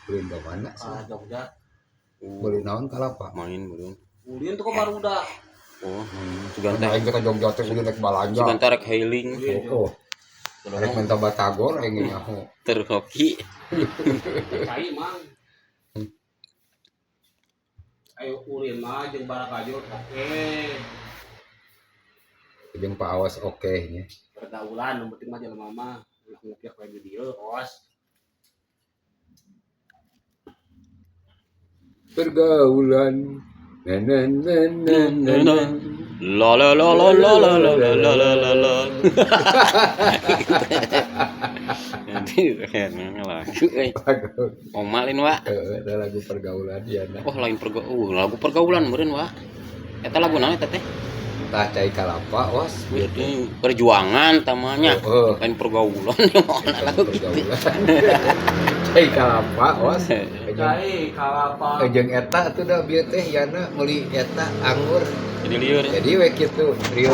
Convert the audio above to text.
Ulin ka mana sih? Ka Jogja. Beli naon kalapa? Main meureun. Ulin tuh ke barudak. Oh, sugan teh. Aing teh ka Jogja teh ulin rek balanja. Sugan teh rek healing. Oh, rek minta batagor aing nyaho. Terhoki. Cai mang. Ayo ulin mah jeung barakajur oke. Jeung Pak Awas oke nya. Pergaulan nu penting mah jelema mah ulah ngupiak we di dieu os. Pergaulan. Na na na na na na. La la la la la la la la la la la la. Nanti kayaknya lagu euy. Omalin wa. Heeh, eta lagu pergaulan ya nah. Wah, lain pergaulan, lagu pergaulan meureun wa. Eta lagu naon eta teh? Tah cai kalapa was. Itu perjuangan tamanya. Oh, Lain pergaulan mana lagu gitu. pergaulan. Cai kalapa was. Cai kalapa. Jeung eta atuh da bieu teh yana meuli eta anggur. Jadi lieur. Jadi we kitu rieu.